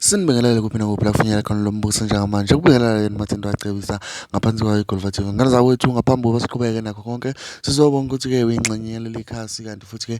Sinibingelele kuphi nakuphi la kufinyela khona lo mbuso njengamanje. Kubingelela yena Mathindo acebisa ngaphansi kwayo iGolfa TV. Ngane zakwethu ngaphambi kokuba siqhubeke nakho konke sizobonga ukuthi-ke uyingxenye yaleli khasi kanti futhi-ke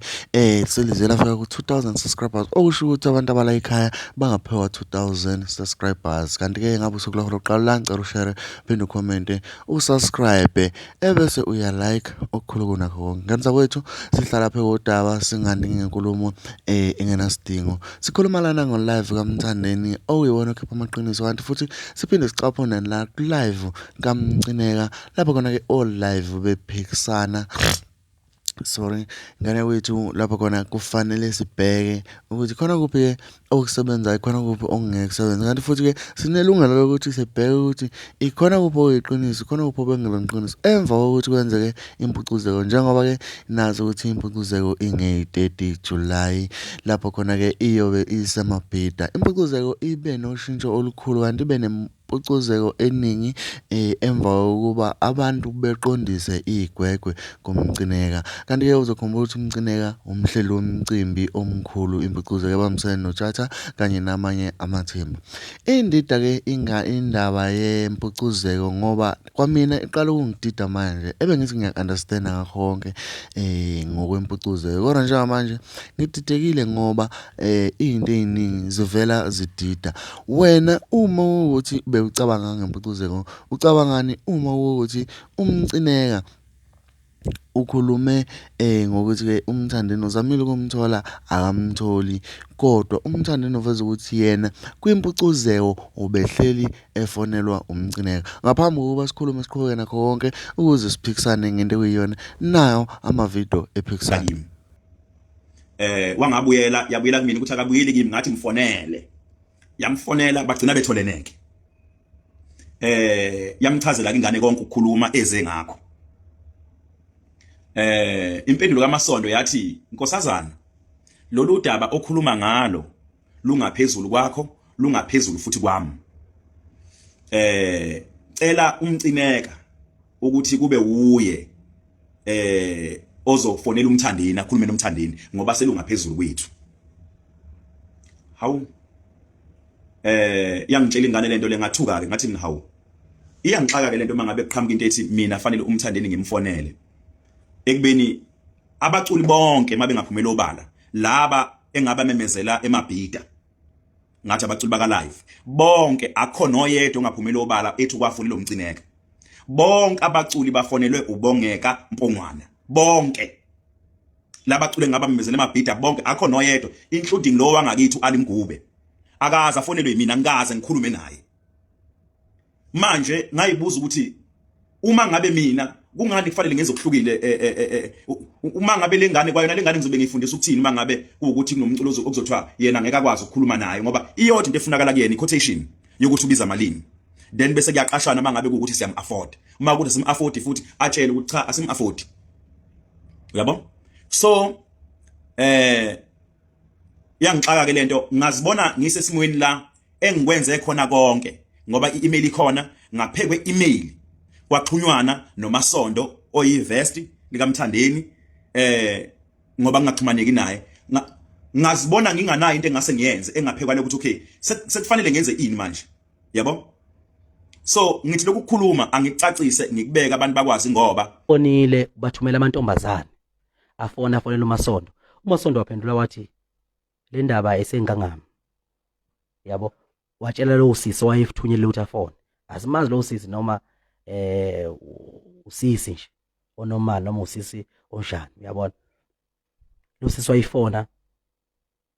selize lafika ku-2000 subscribers okusho ukuthi abantu abala ekhaya bangaphiwa 2000 subscribers. Kanti-ke ngabe usuku lwakho lokuqala la ngicela ushere phinde ukhomente usubscribe ebese uya like okukhulu kunakho konke. Ngane zakwethu sihlala phe kodaba singandi ngenkulumo engenasidingo. Sikhuluma lana ngo-live kaMthandeni okuyiwona okhipha amaqiniso kanti futhi siphinde sicaphune la ku-live kaMcineka lapho khona-ke o-live bephikisana sorry ngane wethu lapho khona kufanele sibheke ukuthi khona kuphi-ke okusebenzayo khona kuphi okungeke kusebenze kanti futhi-ke sinelungelo lokuthi sibheke ukuthi ikhona kuphi okuyiqiniso khona kuphi obengelona iqiniso emva kokuthi kwenzeke impucuzeko njengoba-ke nazi ukuthi impucuzeko ingeyi-30 July lapho khona-ke iyobe iseMabhida. Impucuzeko ibe noshintsho olukhulu kanti ibe nempucuzeko eningi emva kokuba abantu beqondise igwegwe kuMcineka. Kanti-ke uzokhumbula ukuthi uMcineka umhleli womcimbi omkhulu impucuzeko ebambisene noTshatha kanye namanye amathimba. Indida-ke indaba yempucuzeko ngoba Kwamina iqala ukungidida manje ebengithi ngiya-understand-a ngakho konke ngokwempucuzeko kodwa njengamanje ngididekile ngoba iy'nto ey'ningi zivela zidida. Wena uma kuwukuthi bewucabanga ngempucuzeko, ucabangani uma kuwukuthi uMcineka ukhulume ngokuthi-ke uMthandeni uzamile ukumthola akamtholi kodwa uMthandeni uveza ukuthi yena kwimpucuzeko ubehleli efonelwa uMcineka. Ngaphambi kokuba sikhulume siqhubeke nakho konke ukuze siphikisane ngento ekuyiyona nayo amavidiyo ephikisana. Kimi. Wangabuyela yabuyela kumina ukuthi akabuyeli kimi ngathi mfonele. Yamfonela bagcina betholeneke. Yamchazela ingane konke ukukhuluma eze ngakho. Impendulo kaMasondo yathi nkosazana lolu daba okhuluma ngalo lungaphezulu kwakho lungaphezulu futhi kwami. Cela umcineka ukuthi kube wuye ozofonela umthandeni akhulume nomthandeni ngoba selungaphezulu kwethu. Hawu yangitshela ingane lento lengathuka ke ngathi mina hawu iyangixaka ke lento mangabe kuqhamuka into ethi mina fanele umthandeni ngimfonele ekubeni abaculi bonke mabengaphumela obala laba engaba memezela emabhida ngathi abaculi baka live bonke akho noyedwa ongaphumela obala ethi kwafonela umcineka bonke abaculi bafonelwe ubongeka mpongwana bonke labacule ngaba memezela emabhida bonke akho noyedwa including lo wangakithi uAli Mgube akaze afonelwe yimina ngikaze ngikhulume naye manje ngayibuza ukuthi uma ngabe mina kungani kufanele ngenze okuhlukile eh, eh, eh, uma ngabe lengane kwayona lengane ngizobe ngiyifundisa ukuthini uma ngabe kuwukuthi kunomculo okuzothiwa yena ngeke akwazi ukukhuluma naye ngoba iyodwa into efunakala kuyena i-quotation yokuthi ubiza malini then bese kuyaqashana uma ngabe kuwukuthi siyam-afford uma kuthi sim-afford futhi atshele ukuthi cha asim-afford uyabo so yangixaka ke lento ngazibona ngisesimweni la engikwenze khona konke ngoba i-email ikhona ngaphekwe email kwaxhunywana noMasondo oyivest likaMthandeni ngoba ngingaxhumaneki naye ngazibona nginganayo into engase ngiyenze engaphekwana ukuthi okay sekufanele ngenze ini manje yabo so ngithi lokukhuluma angikucacise ngikubeka abantu bakwazi ngoba onile bathumela amantombazane afona afonela uMasondo uMasondo waphendula wathi le ndaba esengangami yabo watshela lowo sisi owayethunyelwe ukuthi afone asimazi lowo sisi noma usisi nje onormal noma usisi onjani uyabona lo sisi wayifona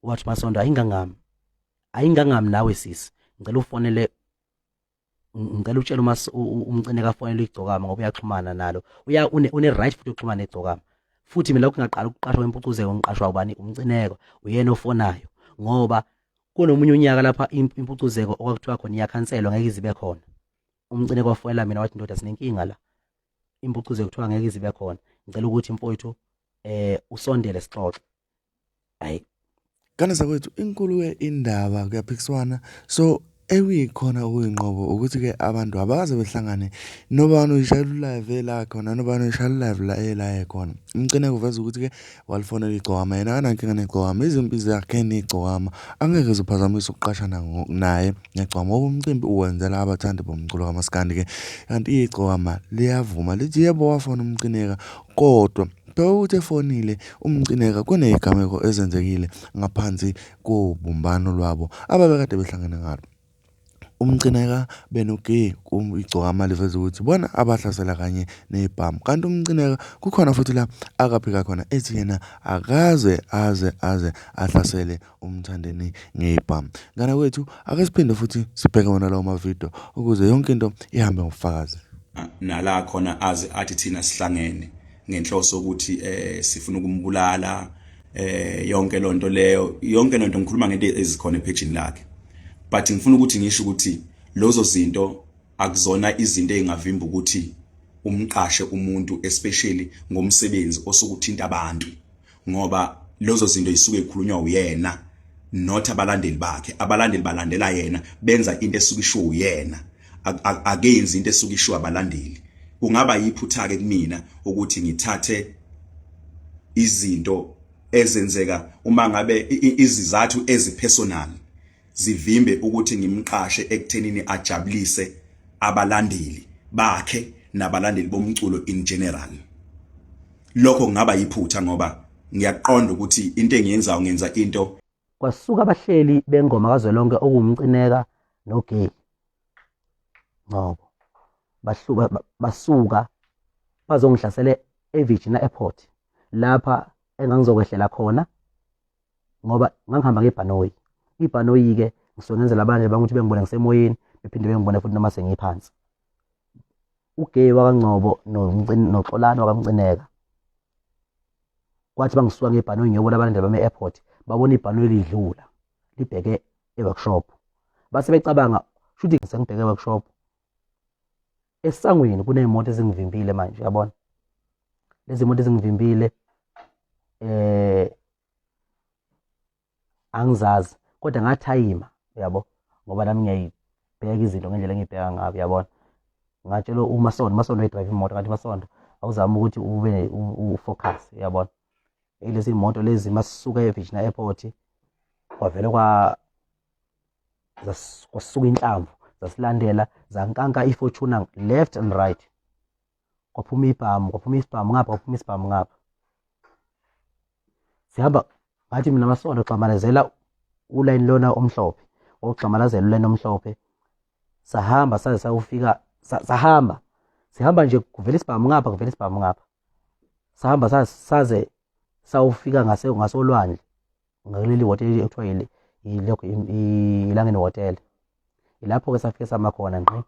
wathi Masondo ayingangami ayingangami nawe sisi ngicela ufonele ngicela utshele uma umcine kafonela igcokama ngoba uyaxhumana nalo uya une right futhi yokuxhumana negcokama futhi mina lokhu ngaqala ukuqashwa impucuzeko ngiqashwa ubani umcineko uyena ofonayo ngoba kunomunye unyaka lapha impucuzeko okwakuthiwa khona iyakhanselwa ngeke izibe khona umcineko wafonela mina wathi ndoda sinenkinga la impucuzeko kuthiwa ngeke izibe khona ngicela ukuthi mfowethu usondele sixoxe hayi Ngane zakwethu inkulu-ke indaba kuyaphikiswana so Ekuyikhona okuyinqobo ukuthi-ke abantu abakaze behlangane nobani uyishayela ulive la khona nobani uyishayela ulive la ela ekhona. Umcineka uveza ukuthi-ke walifonela igcokama yena akanankinga negcokama izimpi zakhe negcokama angeke ziphazamise ukuqashana naye negcokama ngoba umcimbi uwenzela abathandi bomculo kamaskandi-ke kanti igcokama liyavuma lithi yebo wafona umcineka kodwa Bheka ukuthi efonile uMcineka kunezigameko ezenzekile ngaphansi kobumbano lwabo ababekade behlangene ngalo. UMcineka benoGee igcokama liveza ukuthi bona abahlasela kanye nezibhamu kanti uMcineka kukhona futhi la akaphika khona ethi yena akaze aze aze ahlasele uMthandeni ngezibhamu. Ngane kwethu ake siphinde futhi sibheke wona lawo mavidiyo ukuze yonke into ihambe ngobufakazi. Nala khona aze athi thina sihlangene ngenhloso ukuthi eh sifuna ukumbulala eh yonke lonto leyo yonke lonto ngikhuluma ngento ezikhona ephejini lakhe but ngifuna ukuthi ngisho ukuthi lozo zinto akuzona izinto ezingavimba ukuthi umqashe umuntu especially ngomsebenzi osukuthinta abantu ngoba lezo zinto isuke ikhulunywa uyena not abalandeli bakhe abalandeli balandela yena benza into esuke ishiwo uyena akenzi into esuke ishiwo abalandeli kungaba yiphutha ke kumina ukuthi ngithathe izinto ezenzeka uma ngabe izizathu ezipersonal zivimbe ukuthi ngimqashe ekuthenini ajabulise abalandeli bakhe nabalandeli bomculo in general lokho kungaba yiphutha ngoba ngiyaqonda ukuthi into engiyenzayo ngenza into Kwasuka abahleli bengoma kazwelonke okuwumcineka nogay Ngcobo bahluka basuka bazongihlasela eVirginia Airport lapha engangizokwehlela khona ngoba ngangihamba ngebhanoyi ibhanoyi-ke ngisuke ngenzela abanye bangukuthi bengibone ngisemoyeni bephinde bengibone futhi noma sengiphansi ugay wakangcobo noxolani wakamcineka kwathi bangisuka ngebhanoyi ngiyobona abalandeli bami e-airport babona ibhanoyi lidlula libheke e-workshop base becabanga shuthi sengibheke e-workshop esangweni kuney'moto ezingivimbile manje yabona lezi moto ezingivimbile eh angizazi kodwa ngathayima yabo ngoba nami ngiyayibheka izinto ngendlela engibheka ngayo yabona ngatshela umasondo umasondo wayidrive imoto ngathi masondo awuzame ukuthi ube ufocus yabona lezi moto lezi masisuka eVirginia Airport kwavele kwa kwasuka inhlamvu zasilandela zankanka iFortuner left and right kwaphuma ibhamu kwaphuma isibhamu ngapha kwaphuma isibhamu ngapha sihamba ngathi mina masondo gxamalazela ulayini lona omhlophe wawugxamalazela ulayini omhlophe sahamba saze sayofika sahamba sihamba nje kuvela isibhamu ngapha kuvela isibhamu ngapha sahamba saze sawufika ngase ngasolwandle ngakuleli hotela ekuthiwa yilokho ilangeni hotel ilapho ke safike sama khona ngqi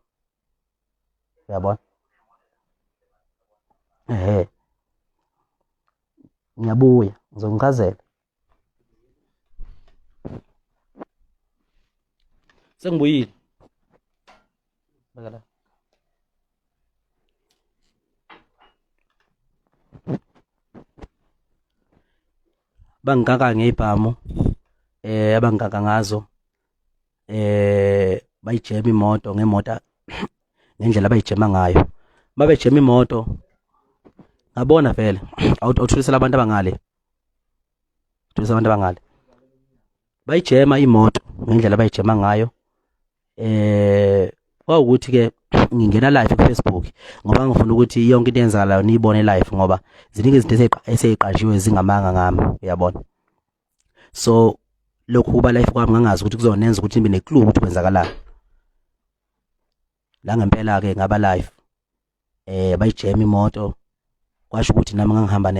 uyabona ehe ngiyabuya ngizokuchazela sengibuyile beka la bangikaka ngezibhamu eh abangikaka ngazo eh bayijema imoto ngemota ngendlela abayijema ngayo babejema imoto ngabona vele awuthulisela abantu abangale thulisa abantu abangale bayijema imoto ngendlela abayijema ngayo eh kwawukuthi ke ngingena live ku Facebook ngoba ngifuna ukuthi yonke into eyenzakalayo niyibone live ngoba ziningi izinto eseyiqanjiwe zingamanga ngami uyabona so lokhu kuba live kwami ngangazi ukuthi kuzonenza ukuthi nibe neclue ukuthi kwenzakalani la ngempela ke ngaba live eh bayijema imoto kwasho ukuthi nami ngangihamba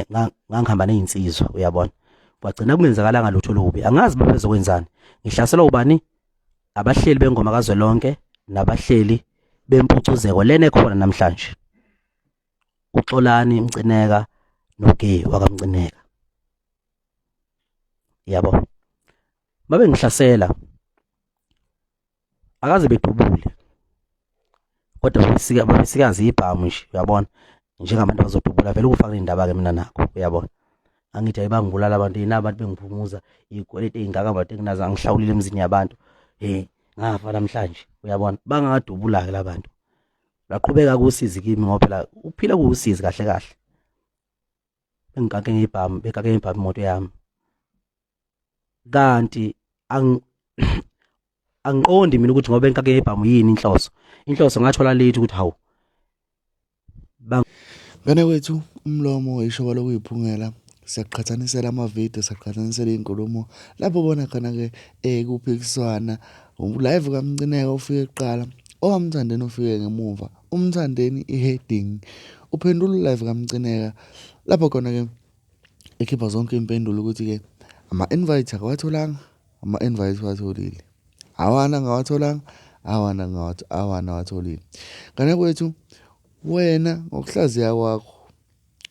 ngangihamba nezinsizwa uyabona kwagcina kungenzakalanga lutho lubi angazi babezokwenzani ngihlaselwa ubani abahleli bengoma kazwelonke nabahleli bempucuzeko lena ekhona namhlanje uXolani Mcineka noGay wakaMcineka yabo babengihlasela akaze bedubule kodwa babesika babesikazi ibhamu nje uyabona njengabantu abazodubula vele ukufaka indaba ke mina nakho uyabona angithi ayibangibulala abantu yini abantu bengiphumuza izikweleti ezingaka abantu enginazo angihlawulile emzini yabantu hey Ngafa namhlanje uyabona bangadubula ke labantu. Laqhubeka kusizi kimi ngoba phela ukuphila kuwusizi kahle kahle. Bengikake ngibhamu bekake ngibhamu imoto yami. Kanti ang angiqondi mina ukuthi ngoba enkake yebhamu yini inhloso. Inhloso ngathola late ukuthi hawu Ngane kwethu umlomo ishoba lokuyiphungela siyaqhathanisela amavidiyo siyaqhathanisela iy'nkulumo lapho ubona khona-ke um kuphikiswana live kaMcineka ufike kuqala owaMthandeni ufike ngemuva uMthandeni i-heading uphendula ulive kaMcineka lapho khona-ke ekhipha zonke iy'mpendulo ukuthi-ke ama-invite akawatholanga ama-invite uwatholile awana angawatholanga awana awana awatholile ngane kwethu wena ngokuhlaziya kwakho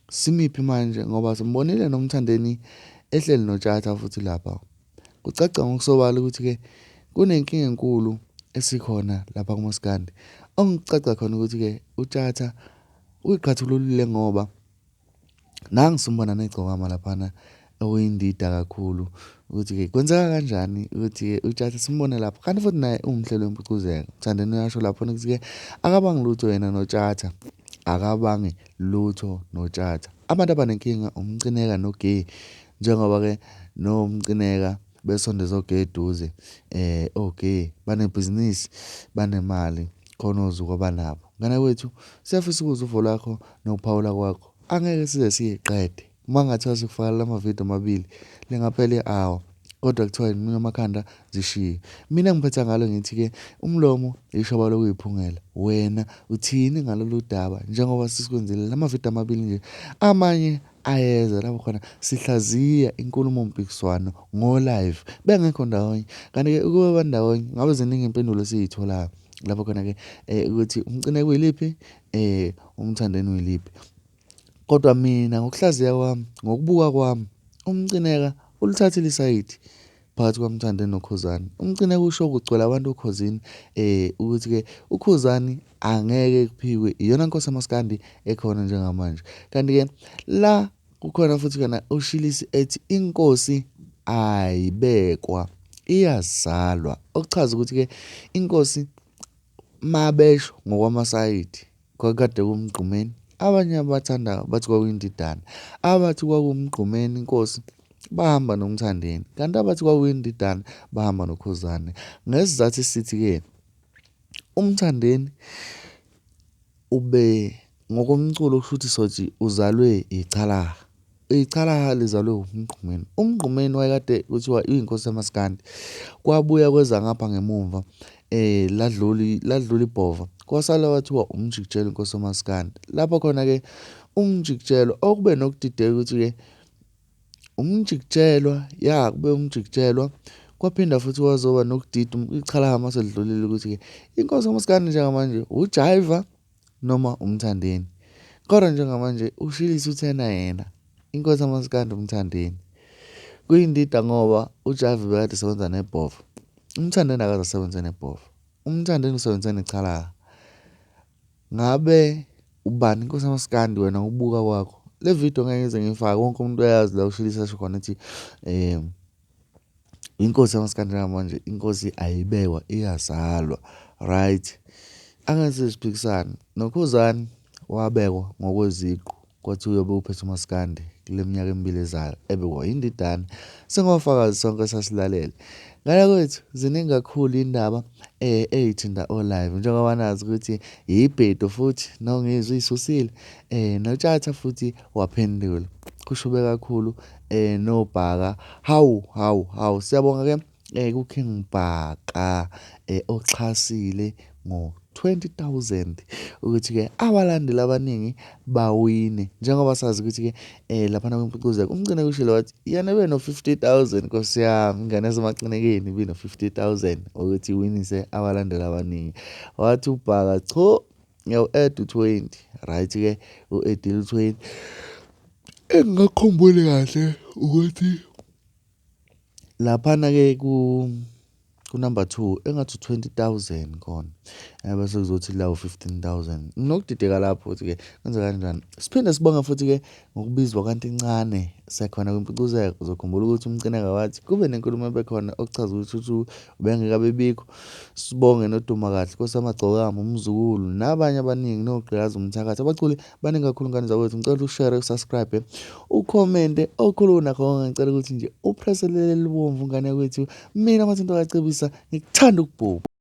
simiphi manje ngoba simbonile nomthandeni ehleli notshatha futhi lapha kucaca ngokusobala ukuthi-ke kunenkinga enkulu esikhona lapha kumaskandi ongicaca khona ukuthi-ke utshatha uyiqhathululile ngoba Nangu simbona negcokama laphana okuyindida kakhulu ukuthi-ke kwenzeka kanjani ukuthi-ke uTshatha simbone lapho kanti futhi naye uwumhleli wempucuzeko. Mthandeni uyasho laphana ukuthi-ke akabangi lutho yena noTshatha, akabangi lutho noTshatha. Abantu abanenkinga uMcineka noGee njengoba-ke noMcineka besondeza oGee eduze oGee banebhizinisi banemali khona oZuko abanabo. Ngane kwethu siyafisa ukuzwa uvo lwakho nokuphawula kwakho. Angeke size siyiqede. Uma kungathiwa sikufakela la mavidiyo amabili lingaphela i-hour kodwa kuthiwa yinqunye amakhanda zishiye. Mina ngiphetha ngalo ngithi-ke umlomo ishoba lokuyiphungela. Wena uthini ngalolu daba njengoba sesikwenzile la mavidiyo amabili nje amanye ayeza lapho khona sihlaziya inkulumo-mpikiswano ngo-live bengekho ndawonye. Kanti-ke ukube bandawonye ngabe ziningi iy'mpendulo esiy'tholayo lapho khona-ke ukuthi uMcineka uyiliphi uMthandeni uyiliphi. Kodwa mina ngokuhlaziya kwami, ngokubuka kwami, uMcineka ulithathile isayidi phakathi kwaMthandeni noKhuzani. UMcineka usho kugcwele abantu oKhozini ukuthi-ke uKhuzani angeke kuphikwe iyona nkosi yamaskandi ekhona njengamanje. Kanti-ke la kukhona futhi khona uShilisi ethi inkosi ayibekwa iyazalwa okuchaza ukuthi-ke inkosi mabesho ngokwamasayidi kwakukade kuwuMgqumeni abanye abathandayo bathi kwakuyindidane abathi kwakuwuMgqumeni inkosi bahamba noMthandeni kanti abathi kwakuyindidane bahamba noKhuzane ngesizathu esithi-ke uMthandeni ube ngokomculo kusho ukuthi sothi uzalwe ichalaha. Ichalaha lizalwe uMgqumeni. UMgqumeni wayekade kuthiwa uyinkosi yamaskandi. Kwabuya kweza ngapha ngemumva ladlula ladlula ibhova. Kwasala kwathiwa uMjikijelo inkosi yamaskandi. Lapho khona-ke uMjikijelo okube nokudideka ukuthi-ke Umjikijelwa, ya kube umjikijelwa. Kwaphinda futhi kwazoba nokudida ichalaha uma selidlulile ukuthi-ke inkosi kaMaskandi njengamanje uJaiva noma uMthandeni. Kodwa njengamanje uShilisi uthena yena inkosi kaMaskandi uMthandeni. Kuyindida ngoba uJaiva ubekade esebenza neBhova. UMthandeni akaze asebenze neBhova. UMthandeni usebenze nechalaha. Ngabe ubani inkosi yamaskandi wena ubuka kwakho? Le video ngeke ngize ngiyifake wonke umuntu uyayazi la ushilisa asho khona ethi inkosi yamaskandi njengamanje inkosi ayibekwa iyazalwa right. Angeke size siphikisane noKhuzani wabekwa ngokweziqu kwathi uyobe uphethe umaskandi kule minyaka emibili ezayo ebekwa yindidane singofakazi sonke sasilalele ngale kwethu ziningi kakhulu indaba eh eyithinta olive njengoba nazi ukuthi yibhedo futhi nongizwe isusile eh notshatha futhi waphendula kushube kakhulu eh nobhaka hawu hawu hawu siyabonga ke eh kuKing Bhaka eh oxhasile ngo-20,000 ukuthi-ke abalandeli abaningi bawine njengoba sazi ukuthi-ke eh laphana kwimpucuzeko umcine kushilo wathi yena beno-50,000 nkosi yami ingane yasemaqinekeni ibino-50,000 ukuthi iwinise abalandeli abaningi wathi ubhaka cho ngiyawu-add u-20 right-ke u-addile u-20 engingakhumbuli kahle ukuthi Laphana-ke ku-number 2 engathi u-20,000 khona. Bese kuzothi la u-15,000. Nginokudideka lapho ukuthi-ke kwenza kanjani. Siphinde sibonge futhi-ke ngokubizwa kwaNtincane sekhona kwimpucuzeko. Uzokhumbula ukuthi uMcineka wathi kube nenkulumo ebekhona okuchaza ukuthi uthi ubengeke abebikho. Sibonge noDuma kahle, Nkosi yamagcokama, umzukulu nabanye abaningi nogqilaza umthakathi. Abaculi baningi kakhulu ngane zakwethu. Ngicela ushare, usubscribe, ukhomente okukhulu nakho konke. Ngicela ukuthi nje upresse leli libomvu ngane yakwethu. Mina Mathinto kaCebisa ngikuthanda ukubhubha.